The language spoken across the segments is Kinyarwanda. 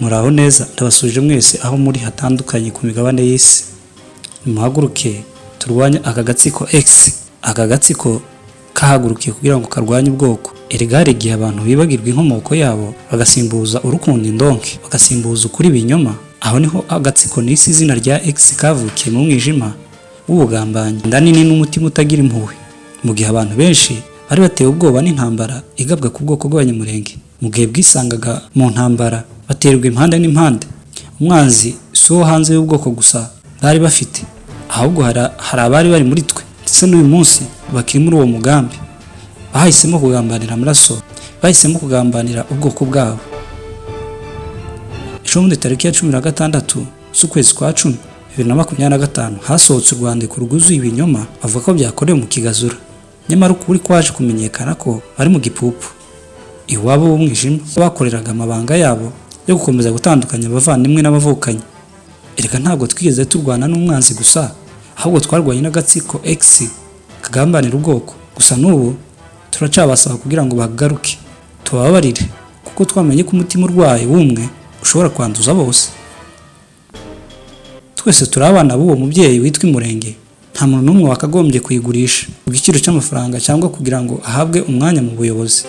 Muraho neza, ndabasuje mwese aho muri hatandukanye ku migabane y'isi. Nimuhaguruke turwanye aka gatsiko X. Aka gatsiko kahagurukiye kugira ngo karwanye ubwoko. Erega hari igihe abantu bibagirwa inkomoko yabo, bagasimbuza urukundo indonke, bagasimbuza ukuri ibinyoma. Aho niho agatsiko nise izina rya X kavukiye mu mwijima w'ubugambanyi, inda nini n'umutima utagira impuhwe. Mu gihe abantu benshi bari batewe ubwoba n'intambara igabwa ku bwoko bw'Abanyamulenge, mu gihe bwisangaga mu ntambara baterwa impande n'impande, umwanzi si uwo hanze y'ubwoko gusa bari bafite, ahubwo hari abari bari muri twe, ndetse n'uyu munsi bakiri muri uwo mugambi. Bahisemo kugambanira amaraso, bahisemo kugambanira ubwoko bwabo. Ejo bundi tariki ya 16 z'ukwezi kwa 10 2025 hasohotse urwandiko rwuzuye ibinyoma bavuga ko byakorewe mu Kigazura. Nyamara ukuri kwaje kumenyekana ko bari mu Gipupu, iwabo w'umwijima, bakoreraga amabanga yabo yo gukomeza gutandukanya abavandimwe n'abavukanyi. Erega ntabwo twigeze turwana n'umwanzi gusa, ahubwo twarwanye n'agatsiko X kagambanira ubwoko. Gusa n'ubu turacabasaba kugira ngo bagaruke, tubababarire, kuko twamenye ko umutima urwaye w'umwe ushobora kwanduza bose. Twese turi abana b'uwo mubyeyi witwa Imurenge. Nta muntu n'umwe wakagombye kuyigurisha ku giciro cy'amafaranga cyangwa kugira ngo ahabwe umwanya mu buyobozi.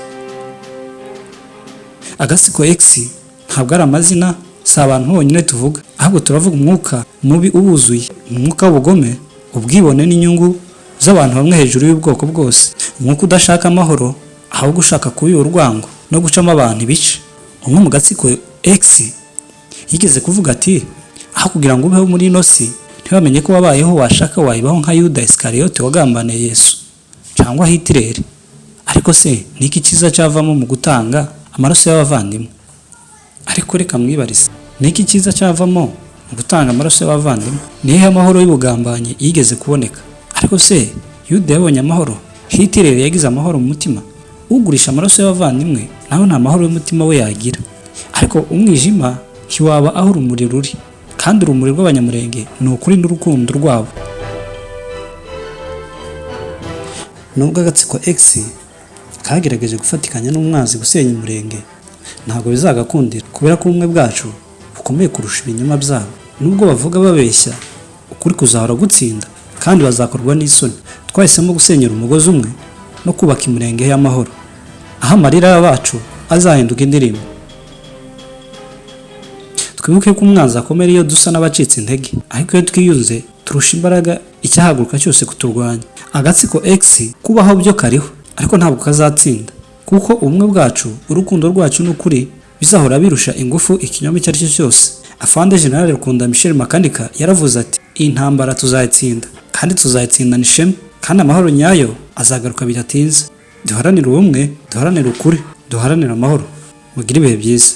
Agatsiko X ntabwo ari amazina, si abantu bonyine tuvuga, ahubwo turavuga umwuka mubi ubuzuye, umwuka w'ubugome, ubwibone n'inyungu z'abantu bamwe hejuru y'ubwoko bwose, umwuka udashaka amahoro ahubwo ushaka kubiba urwango no gucamo abantu ibice. Umwe mu gatsiko X yigeze kuvuga ati: "Aho kugira ngo ubeho muri ino si ntibamenye ko wabayeho, washaka wayibaho nka Yuda Isikariyote wagambaniye Yesu cyangwa Hitireri." Ariko se ni iki cyiza cyavamo mu gutanga amaraso y'abavandimwe? Ariko reka mwibarize, ni iki cyiza cyavamo mu gutanga amaraso y'abavandimwe? Ni hehe amahoro y'ubugambanyi yigeze kuboneka? Ariko se Yuda yabonye amahoro? Hitireri yagize amahoro mu mutima? Ugurisha amaraso y'abavandimwe nawe nta mahoro y'umutima we yagira. Ariko umwijima ntiwaba aho urumuri ruri, kandi urumuri rw'Abanyamurenge ni ukuri n'urukundo rwabo. Nubwo agatsiko X kagerageje gufatikanya n'umwanzi gusenya Umurenge, ntabwo bizagakundira, kubera ko ubumwe bwacu bukomeye kurusha ibinyoma byabo. Nubwo bavuga babeshya, ukuri kuzahora gutsinda, kandi bazakorwa n'isoni. Twahisemo gusenyera umugozi umwe no kubaka Imurenge y'amahoro, aho amarira y'abacu azahinduka indirimbo. Twibuke ko umwanzi akomera iyo dusa n'abacitse intege, ariko iyo twiyunze turusha imbaraga icyahaguruka cyose kuturwanya. Agatsiko X kubaho byo kariho, ariko ntabwo kazatsinda, kuko ubumwe bwacu, urukundo rwacu n'ukuri bizahora birusha ingufu ikinyoma icyo ari cyo cyose. Afande General Rukunda Michel Makanika yaravuze ati: "Iyi ntambara tuzayitsinda, kandi tuzayitsindana ishema, kandi amahoro nyayo azagaruka bidatinze." Duharanire ubumwe, duharanire ukuri, duharanire amahoro. Mugire ibihe byiza.